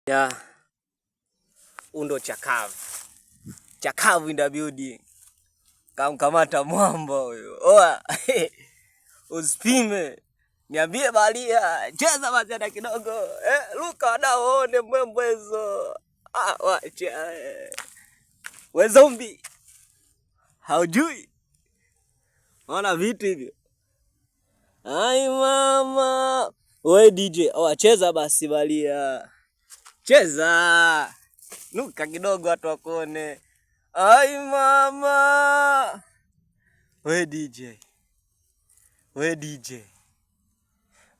Ya undo chakavu chakavu in the building, kamkamata mwamba huyo. Oa usipime, niambie balia, cheza basi hata kidogo eh, luka wadau waone mbwembwezo. Ah, wacha eh. We zombi haujui, ona vitu hivyo. Ai mama, we DJ, oa cheza basi balia, cheza nuka kidogo watu wakuone. Ai mama, we DJ, we DJ,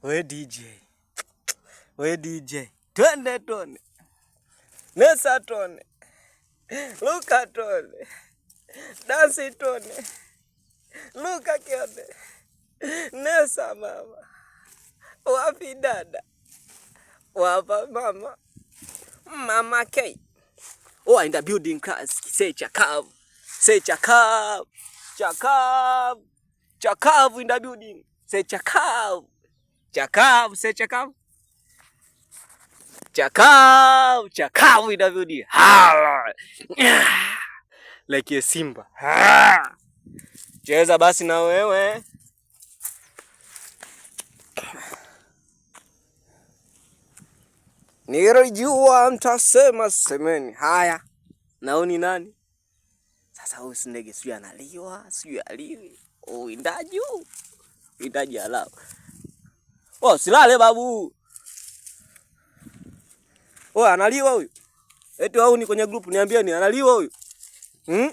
we DJ, we DJ, twende tone, nesa tone, luka tone, dansi tone, luka kione, nesa mama, wapi dada, wapa mama, mama K. Oh, in the building class. Say chakavu. Say chakavu. Chakavu. Chakavu in the building. Say chakavu. Chakavu. Say chakavu. Chakavu. Chakavu in the building. Ha. Like a simba. Ha. Cheza basi na wewe. Nilijua mtasema semeni. Haya, naoni nani sasa? Huyu si ndege, sijui analiwa sijui aliwi. Uwindaji huu, uwindaji alao. Oh, silale babu. Oh, analiwa huyu. Eti wao ni kwenye group niambieni analiwa huyu. Hmm?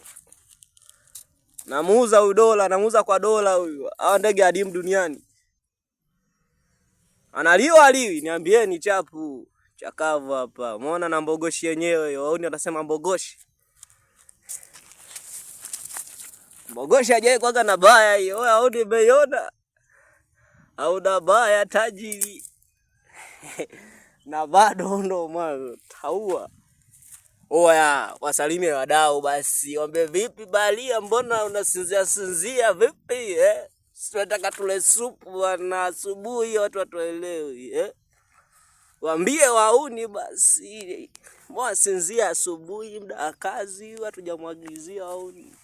Namuuza huyu dola, namuuza kwa dola huyu. Hawa ndege adimu duniani. Analiwa aliwi, niambieni chapu. Chakavu hapa. Umeona na mbogoshi yenyewe hiyo. Wauni watasema mbogoshi. Mbogoshi hajawahi kuwaga na baya hiyo. Wewe auni umeiona? Hauna baya tajiri. Na bado ndo mwanzo taua. Oya, wasalimie wadau basi. Waambie vipi balia, mbona unasinzia sinzia vipi eh? Tunataka tule supu bwana asubuhi, watu watuelewi eh? Waambie wauni basi, mbona sinzia asubuhi, muda wa kazi, hatujamwagizia wauni.